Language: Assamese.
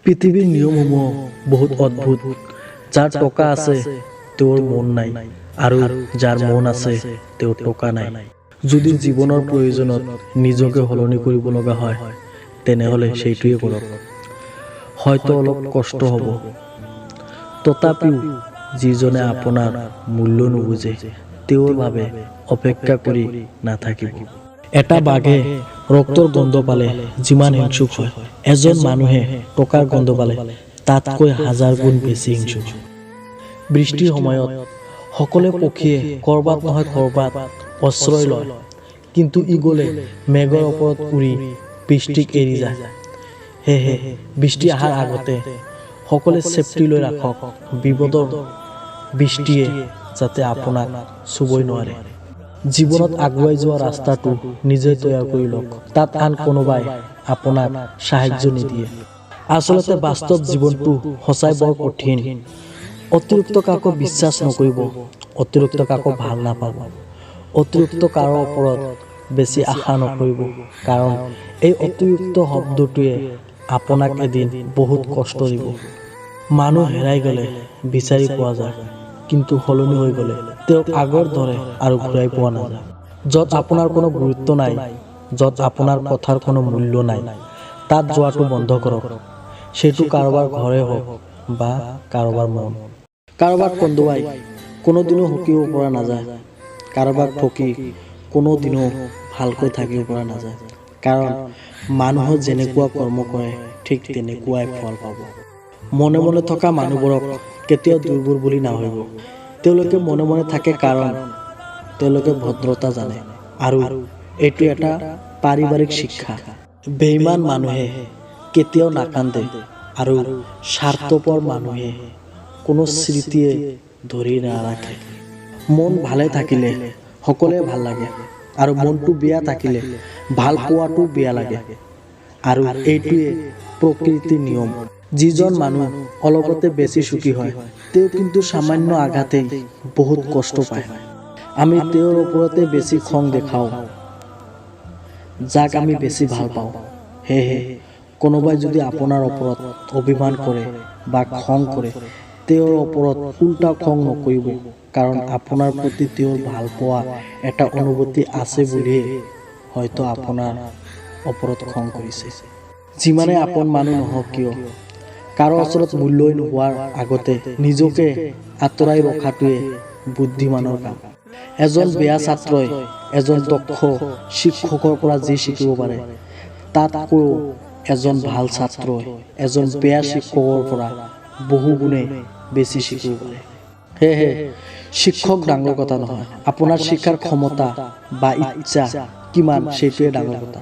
পৃথিৱীৰ নিয়মসমূহ বহুত অদ্ভুত। যাৰ টকা আছে তেওঁৰ মন নাই, আৰু যাৰ মন আছে তেওঁৰ টকা নাই। যদি জীৱনৰ প্ৰয়োজনত নিজকে সলনি কৰিব লগা হয়, তেনেহ'লে সেইটোৱে কৰক। হয়তো অলপ কষ্ট হ'ব, তথাপিও যিজনে আপোনাৰ মূল্য নুবুজে তেওঁৰ বাবে অপেক্ষা কৰি নাথাকিব। এটা বাঘে ৰক্তৰ গন্ধ পালে যিমান হিংসুক হয়, এজন মানুহে টকাৰ গন্ধ পালে তাতকৈ হাজাৰ গুণ বেছি হিংসুক। বৃষ্টিৰ সময়ত সকলো পক্ষীয়ে ক'ৰবাত নহয় ক'ৰবাত আশ্ৰয় লয়, কিন্তু ঈগলে মেঘৰ ওপৰত উৰি বৃষ্টিক এৰি যায়। সেয়েহে বৃষ্টি অহাৰ আগতে সকলোৱে চেফটি লৈ ৰাখক, বিপদৰ বৃষ্টিয়ে যাতে আপোনাক চুবই নোৱাৰে। জীৱনত আগুৱাই যোৱা ৰাস্তাটো নিজে তৈয়াৰ কৰি লওক, তাত আন কোনোবাই আপোনাক সাহায্য নিদিয়ে। আচলতে বাস্তৱ জীৱনটো সঁচাই বৰ কঠিন। অতিৰিক্ত কাকো বিশ্বাস নকৰিব, অতিৰিক্ত কাকো ভাল নাপাব, অতিৰিক্ত কাৰো ওপৰত বেছি আশা নকৰিব, কাৰণ এই অতিৰিক্ত শব্দটোৱে আপোনাক এদিন বহুত কষ্ট দিব। মানুহ হেৰাই গ'লে বিচাৰি পোৱা যায়, কিন্তু সলনি হৈ গ'লে তেওঁক আগৰ দৰে আৰু ঘূৰাই পোৱা নাযায়। য'ত আপোনাৰ কোনো গুৰুত্ব নাই, য'ত আপোনাৰ কথাৰ কোনো মূল্য নাই, তাত যোৱাটো বন্ধ কৰক। সেইটো কাৰোবাৰ ঘৰে হওক বা কাৰোবাৰ মন। কাৰোবাক কন্দুৱাই কোনোদিনো সুকিব পৰা নাযায়, কাৰোবাক ঠগি কোনোদিনো ভালকৈ থাকিব পৰা নাযায়। কাৰণ মানুহে যেনেকুৱা কৰ্ম কৰে ঠিক তেনেকুৱাই ফল পাব। মনে মনে থকা মানুহবোৰক কেতিয়াও দুৰ্বল বুলি নাভাবিব। তেওঁলোকে মনে মনে থাকে কাৰণ তেওঁলোকে ভদ্ৰতা জানে, আৰু এইটো এটা পাৰিবাৰিক শিক্ষা। বেইমান মানুহে কেতিয়াও নাকান্দে, আৰু স্বাৰ্থপৰ মানুহে কোনো স্মৃতিয়ে ধৰি নাৰাখে। মন ভালে থাকিলে সকলোৱে ভাল লাগে, আৰু মনটো বেয়া থাকিলে ভাল পোৱাটো বেয়া লাগে, আৰু এইটোৱে প্ৰকৃতিৰ নিয়ম। যিজন মানুহ অলপতে বেছি সুখী হয়, তেওঁ কিন্তু সামান্য আঘাতেই বহুত কষ্ট পায়। আমি তেওঁৰ ওপৰতে বেছি খং দেখাওঁ যাক আমি বেছি ভাল পাওঁ। সেয়েহে কোনোবাই যদি আপোনাৰ ওপৰত অভিমান কৰে বা খং কৰে, তেওঁৰ ওপৰত উল্টা খং নকৰিব, কাৰণ আপোনাৰ প্ৰতি তেওঁৰ ভাল পোৱা এটা অনুভূতি আছে বুলিয়ে হয়তো আপোনাৰ ওপৰত খং কৰিছে। যিমানে আপোন মানুহ নহওক কিয়, কাৰো ওচৰত মূল্যহীন হোৱাৰ আগতে নিজকে আঁতৰাই ৰখাটোৱে বুদ্ধিমানৰ কাম। এজন বেয়া ছাত্ৰই এজন দক্ষ শিক্ষকৰ পৰা যি শিকিব পাৰে, তাতকৈও এজন ভাল ছাত্ৰই এজন বেয়া শিক্ষকৰ পৰা বহুগুণে বেছি শিকিব পাৰে। সেয়েহে শিক্ষক ডাঙৰ কথা নহয়, আপোনাৰ শিক্ষাৰ ক্ষমতা বা ইচ্ছা কিমান সেইটোৱে ডাঙৰ কথা।